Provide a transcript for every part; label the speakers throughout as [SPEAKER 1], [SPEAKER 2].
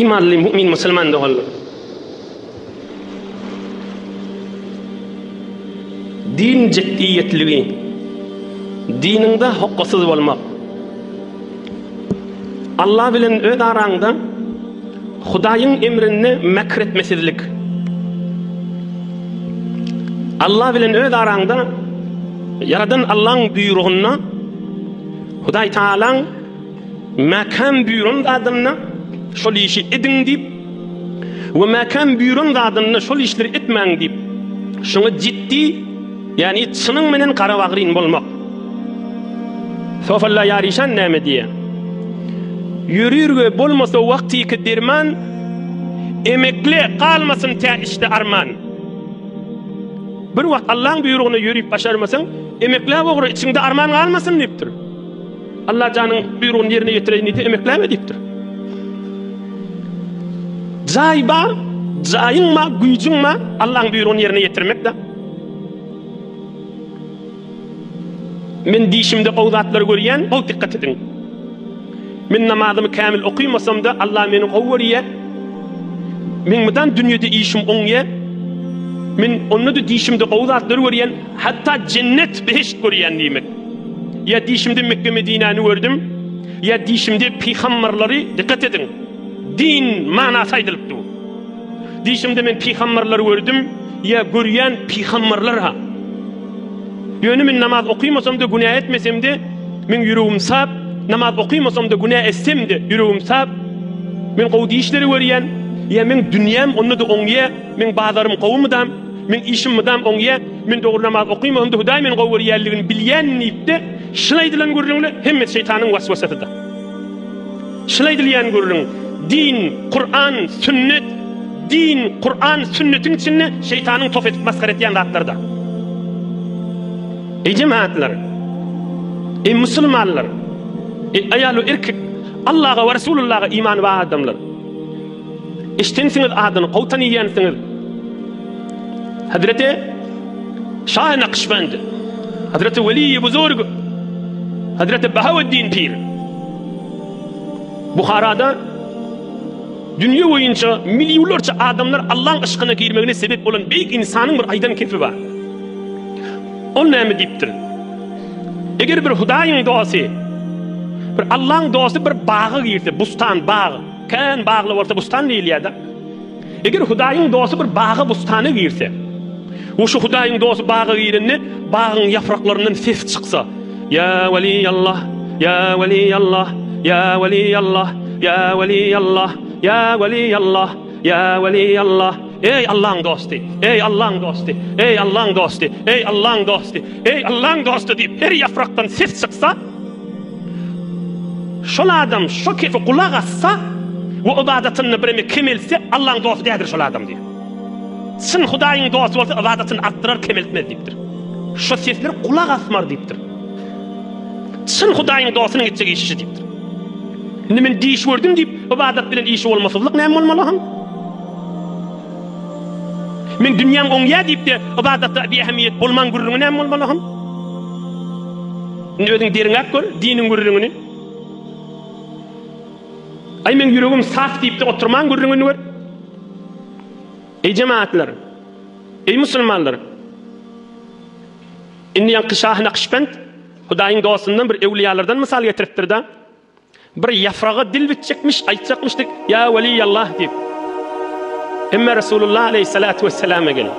[SPEAKER 1] Imanly mu'min musulman doganlar. Din jiddiýetligi, diniňde hokgasyz bolmak. Allah bilen öz araňda Hudaýyň emrinde mekr etmesizlik. Allah bilen öz araňda Ýaradan Allaň buýrugynda Hudaý Tagalaň Mäkäm buýran zadynda şol işi ediň diýip we mäkäm buýran zadynda şol işleri etmäň diýip, şoňa jiddi, ýagny çynyň menen garabagryn bolmak. Sofalla Ýaryşan näme diýýär? Ýörürge bolmasa wagtyky derman, Emekle galmasyn tä içde arman. Bir wagt Allaň buýrugyna ýörüp başarmasaň, emekläp ogra içiňde arman galmasyn diýipdir. Allajanyň buýrugyny ýerine ýetireýin diýdi, emekläme diýipdir. Jaý bar, jaýyň bar, güýjüň bar, Allaň buýrugyny ýerine ýetirmek-de. Men dişimde gowy zatlary görýän, gowy dikkat ediň. Men namazymy kämil okymasam-da, Allah meni gowy görýär. Meň mydam dünýede işim oňýar. Men onda-da dişimde gowy zatlary görýän, hatda jennet, behişt görýän diýmek. Ýa dişimde Mekge-Medinäni gördüm, ýa dişimde pygamberleri, dikkat ediň, din manasy aýdylyp dur. Dişimde men pygamberleri gördüm, ýa görýän pygamberler-ha. Ýöne men namaz okymasam-da, günä etmesem-de, meň ýüregim sap, namaz okymasam-da, günä etsem-de, ýüregim sap. Men gowy dişleri görýän, ýa meň dünýäm onda-da oňýa, meň bazarym gowy mydam, meň işim mydam oňýa, men dogry namaz okymasam-da, Hudaý meni gowy görýänligini bilýän diýip-de, şyl aýdylan gürrüňler hemmesi şeýtanyň waswasasydyr. Şyl aýdylýan gürrüň, din, Kuran, sünnet, Din, Kuran, sünnetiň içinde şeýtanyň top edip masgara etýän zatlary-da. Eý jemagatlar! Eý musulmanlar! Eý aýal we erkek Allaha we Resulullaha imany bar adamlar! Eşdensiňiz adyny, gowy tanyýansyňyz. Hazreti Şahy Nakşbend, Hazreti Weli Buzurg, Hazreti Bahaweddin Pir Buharada Dünýe boýunça millionlarça adamlar Allaň yşkyna girmegine sebep bolan beýik ynsanyň bir aýdan kepi bar. Ol näme diýipdir? Eger bir Hudaýyň dosty, bir Allaň dosty bir baga girse, bustan, bag, kän bagly bolsa bustan diýilýär-de. Eger Hudaýyň dosty bir baga, bustana girse, we şu Hudaýyň dosty baga girende bagyň ýapraklaryndan ses çyksa, Ýa Weliýallah, Ýa Weliýallah, Ýa Weliýallah, Ýa Weliýallah, Ýa Weliýallah, Ýa Weliýallah, Eý Allaň dosty, eý Allaň dosty, eý Allaň dosty, eý Allaň dosty, eý Allaň dosty diýip her ýaprakdan ses çyksa, şol adam şo kefe gulak assa we ybadatynda bireme kemelse Allaň dosty däldir şol adam diýýär. Çyn Hudaýyň dosty bolsa ybadatyny artdyrar, kemeltmez diýipdir. Şo sesler gulak asmar diýipdir. Çyn Hudaýyň dostunyň etjek işi şu diýipdir. Indi men diş gördüm diýip, ybadat bilen işi bolmasyzlyk näme bolmaly hany? Men dünýäm oňýa diýip-de, ybadatda biähmiýet bolman gürrüňi näme bolmaly hany? Indi özüň derňäp gör diniň gürrüňini. Aý meň ýüregim saf diýip-de oturman gürrüňini gör. Eý jemagatlar! Eý musulmanlar! Indi ýaňky Şahy Nakşbend Hudaýyň dostundan bir öwlüýalardan mysal getiripdir-de, bir ýafraga dil bitjekmiş, aýtjakmyşdyk, Ýa Weliýallah diýip. Emme Resulullah aleýhissalatu wesselama gel.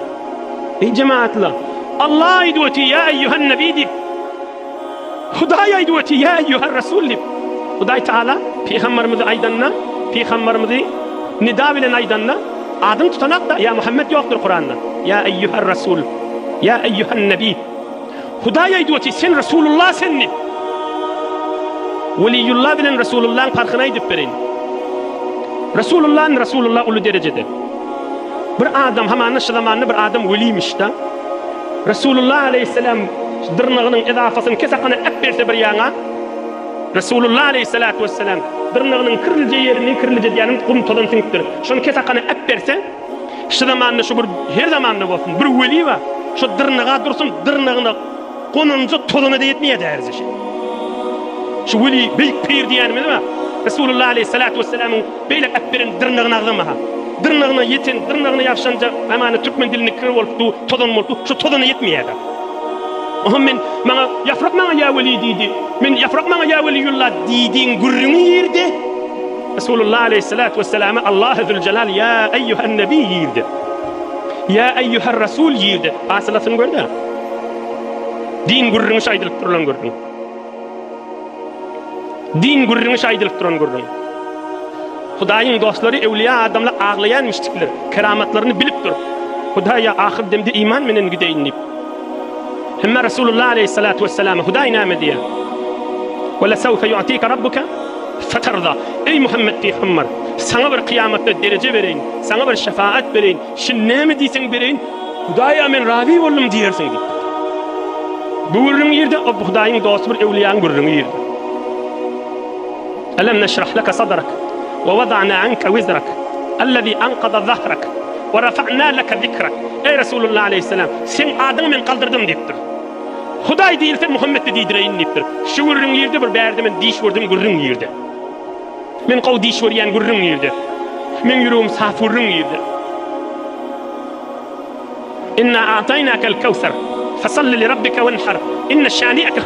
[SPEAKER 1] Eý jemagatlar! Allah aýdyp otyr, Ýa eýýuhan nebi diýip. Hudaý aýdyp otyr, Ýa eýýuhar Rasul diýip. Hudaý Tagala pygamberimizi aýdanda, pygamberimizi nida bilen aýdanda, adyny tutanakda, Ýa Muhammet ýokdur Kuranda. Ýa eýýuhar Rasul, Ýa eýýuhan Nebi. Hudaý aýdyp otyr, sen Rasulullah sen diýip. Weliýullah bilen Rasulullahyň parhyny aýdyp bereýin. Rasulullah Rasulullah uly derejede. Bir adam hamana şu zamanda bir adam welimiş-da. Resulullah aleýhissalam dyrnagynyň ezafasyny kesekana äp berse bir ýaňa, Resulullah aleýhissalatu wessalam dyrnagynyň kirlije ýerini, kirlije diýýänim gum tozan siňipdir, şony kesakana äp berse, şu zamanda şu bir her zamanda bolsun bir weli bar, şo dyrnaga dursun dyrnagyna gonanja tozana-da ýetmeýär därisi şi. Şu weli beýik pir diýýänimiz bar. Resulullah aleýhissalatu wessalamyň beýle äpberen dyrnagyny agzama-ha. Dyrnagyna ýeten, dyrnagyna ýapyşanja hamana türkmen dilinde kir bolup dur, tozan bolup dur, şo tozana ýetmeýär-de. Oňam men, maňa ýaprak maňa ýa weli diýdi. Men ýaprak maňa ýa weliýullah diýdiň gürrüňi ýerde. Resulullah aleýhissalatu wessalama Allahy züljelal ýa eýýuhen nebi ýerde. Ýa eýýuher rasul ýerde. Hasylasyny gör-de. Din gürrüňi şu aýdylyp durulan gürrüň. Din gürrüňi şu aýdylyp duran gürrüň. Hudaýyň dostlary öwlüýä adamlar aglaýan müşdikler, keramatlaryny bilip durup, Hudaýa ahyr demde iman menen gideýin diýip. Emma Resulullah aleýhissalatu wesselama Hudaý näme diýýär? Ve lesewfe yu'tike rabbuke feterza. Eý Muhammet pygamber, saňa bir kyýamatda dereje bereýin, saňa bir şefaat bereýin, şindi näme diýseň bereýin, Hudaýa men razy boldum diýersiň diýipdir. Bu gürrüň ýerde o Hudaýyň dosty bir öwlüýäň gürrüňi ýerde. Elem neşrah leke sadrak we wada'na anke wizrak ellezî ankada zahrak we rafa'na leke zikrak. Eý Resulullah aleýhissalam, seň adyňy men galdyrdym diýipdir. Hudaý diýilse Muhammetde diýdireýin diýipdir. Şu gürrüň ýerde bir bärde men diş gördüm gürrüň ýerde. Men gowy diş görýän gürrüň ýerde. Meň ýüregim saf gürrüň ýerde. Inna a'taýnakel kewser, fesalli li rabbike wenhar, inne şani'eke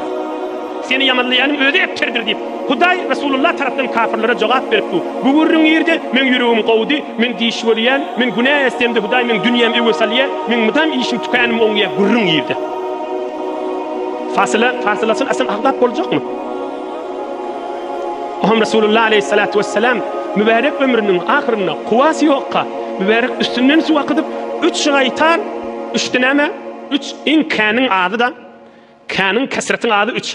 [SPEAKER 1] Seni ýamanlaýanyň özi ebterdir diýip, Hudaý Resulullah tarapdan kafirlere jogap berip dur. Bu gürrüň nirde? Meň ýüregim gowudy, men diş görýän, men günä etsemde Hudaý meň dünýämi öwe salýar, meň mydam işim tükänim oňýar, gürrüň nirde? Fasyla, fasylasyn asyn agzap boljakmy? Oňam Resulullah aleýhissalatu wessalam mübärek ömrüniň ahyrynda kuwasy ýokka, mübärek üstünden suw akydyp, üç gaýtar, üçde näme? Üç iň käniň ady-da, käniň kesretiň ady üç.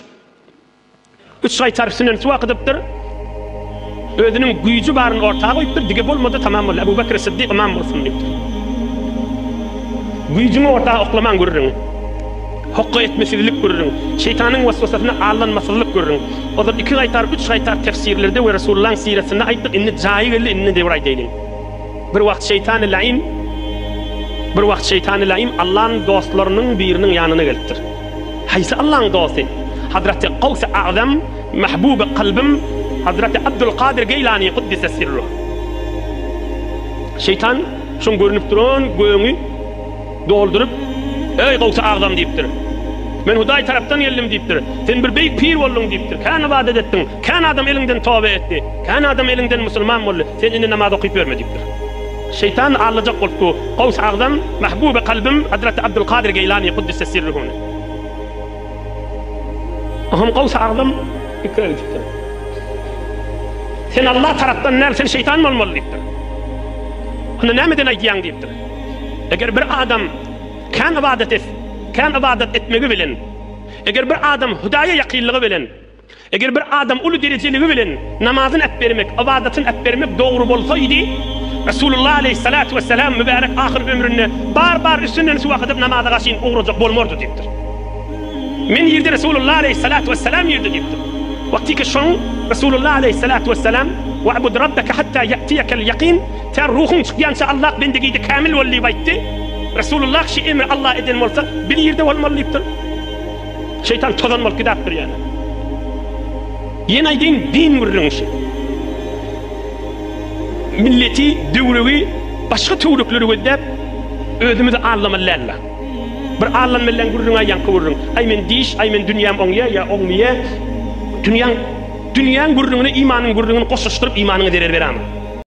[SPEAKER 1] Üç gaýtar üstünden suw akydypdyr. Özüniň güýji baryny orta goýupdyr, dige bolmady, tamam boldy. Ebu Bekr Siddik ymam bolsun diýipdir. Güýjüňi orta oklaman gürrüň. Hokga etmesizlik gürrüň. Şeýtanyň waswasasyna aldanmasyzlyk gürrüň. Ozal iki gaýtar, üç gaýtar tefsirlerde we Resulullahyň siresinde aýtdyk, indi jaýy geldi, indi döwür aýdaýlyň. Bir wagt şeýtany laim Bir wagt şeýtany laim Allanyň dostlarynyň biriniň ýanyna gelipdir. Haýsy Allaň dosty? Hazreti Gawsy Agzam, Mahbuby kalbym, Hazreti Abdulkadyr Geýlany Kuddise sirruh. Şeýtan şoň görnüp duran göňi dolduryp, Eý, Gawsy Agzam diýipdir. Men Hudaý tarapdan geldim diýipdir. Sen bir beýik pir bolduň diýipdir. Kän ybadat etdiň. Kän adam eliňden toba etdi. Kän adam eliňden musulman boldy. Sen indi namaz okyp ýörme diýipdir. Şeýtan aldajak bolup dur. Gawsy Agzam, Mahbuby kalbym, Hazreti Abdulkadyr Geýlany Kuddise sirruhuny. Oňam Gawsy Agzam pikire gidipdir. Sen Allah tarapdan däl, sen şeýtan bolmaly diýipdir. Onda nämeden aýdýaň diýipdir. Eger bir adam kän ybadat et, kän ybadat etmegi bilen, eger bir adam Hudaýa ýakynlygy bilen, Eger bir adam uly derejeligi bilen namazyny äpbermek, ybadatyny äpbermek dogry bolsaýdy, Resulullah aleýhissalatu wessalam mübärek ahyr ömründe bar-bar üstünden suw akydyp namaza gaşyn ugrajak bolmardy diýipdir. Men ýerde Resulullah aleýhissalatu wessalam ýerde diýipdir. Wagtyky şoň Resulullah aleýhissalatu wessalam Wa'bud rabbeke hatta ýa'tiýekel ýakin tä ruhuň çykýança Allah bendegide kämil bol diýip aýtdy. Resulullah şi emri Allah eden bolsa biz ýerde bolmaly diýipdir. Şeýtan tozan bolup gidäpdir ýöne. Ýene aýdaýyn din gürrüňi şu. Milleti, döwregi, başga töwrekleri gözläp özümizi aldamaly däldir. Bir aldanmalyň gürrüňi aý ýaňky gürrüň. Aý men diş, aý men dünýäm oňýa ýa oňmyýa. Dünýäň dünýäň gürrüňini imanyň gürrüňini goşuşdyryp imanyňa zerer beräme.